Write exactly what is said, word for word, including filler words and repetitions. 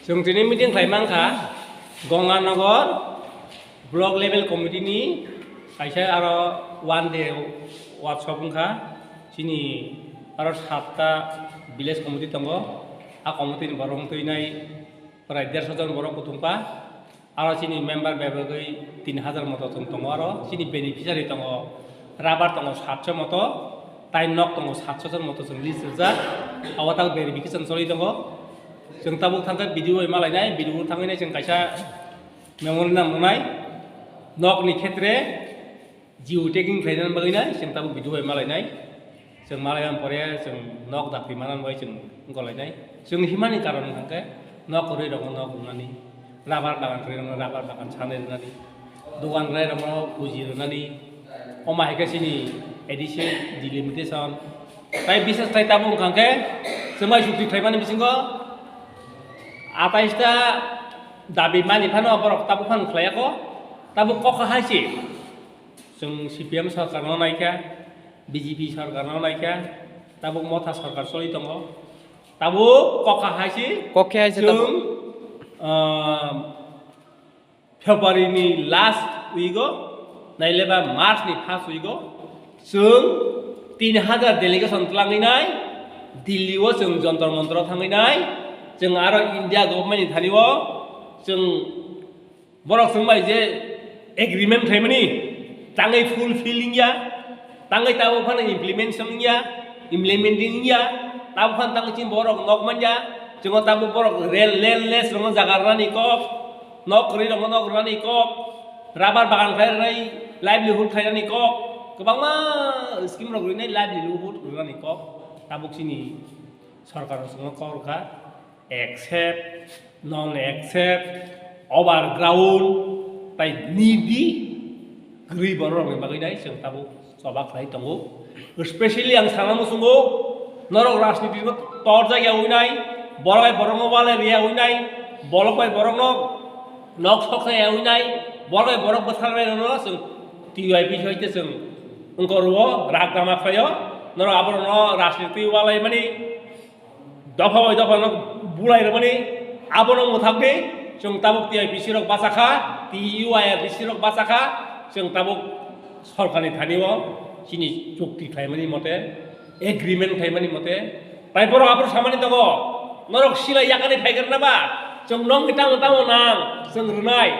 Chwng tini meeting khlai mankha Gonganagar block level committee ni kaisa aro one day workshop wngkha. Chini aro satta village committee tongo. A committee ni borok wng twi nai prai derso jon borok kuthum kha. Aro chini member bebagwi tin hajar moto chwng tongo, aro chini beneficiary tongo, rubber tongo satso moto, tai nok tongo satso jon moto chwng list rijak. Abo tak verification choli tongo. Chwng tabuk thangkhe B D O bai malainai, B D O thangwi nai chwng kaisa memorandum rwnai. Nokni khetre geotagging khlainani bagwi nai, chwng tabuk B D O bai malainai. Chwng malaimani pore chwng nok dapri manani bagwi chwng wngkha lainai. Chwng himani karon hwnkhe nok kwrwi rokno nok rwnani, rubber bagan kwrwi rokno rubber bagan sanwi rwnani, dogan rwnai rokno puji rwnani, omo hai khe chini A D C delimitation. Tai bises tai tabuk wngkha khe chwng bai chukti khlaimani bisingo atais ta dabi mani phano borok tabuk phano khlaiya kho, tabuk kok hai se. Chwng C P M sorkarno naikha, B J P sorkarno naikha, tabuk Motha sorkar choli tongo. Tabuk kokha hai se Kokhe hai se chwng, tabuk. ah, February ni last week o, naileba March ni first week o, chwng tin hajar delegation twlangwi nai, Delhi o chwng Jantar Mantar o thangwi nai, chwng aro India government ni thani o, chwng Borok chwng bai je agreement khlaimani, tangwi fulfill wngya, tangwi tabuk phano implementation wngya, implementing wngya, tabuk phano tangwi chini borok nok manya, chwngno tabuk borok rail, rail less rokno jaga rwnani kok, nok kwrwi rokno nok rwnani kok, rubber bagan khlai rwnai livelihood khlainani kok, kwbangma scheme rok rwnai livelihood rwnani kok, tabuk chini sorkar rok chwngno kok rwkha. Accept, non accept, overground, tai nidi kwrwi borok rokni bagwi nai chwng tabuk choba khlai tongo. Especially ang sana muchungo, norok rajniti no torjak ya wi nai, borok bai borok no walai riya wi nai, borok bai borok no nok sok sa ya wi nai, borok bai borok bwthar nai no chwng T Y P hoite chwng wngkor o rak gama khlaio, norok aborok no rajniti walai mani. Dopha bai dopha no bulai rwmani, abono mwthakdi chwng tabuk T I P C rok bachakha, T U I R D C rok bachakha, chwng tabuk sorkarni thani o chini chukti khlaimani mote, agreement khlaimani mote, tai borok aphuru samani tongo, norok silai yakani phaikarna ba, chwng nokni tamo tamo nang, chwng rwnai,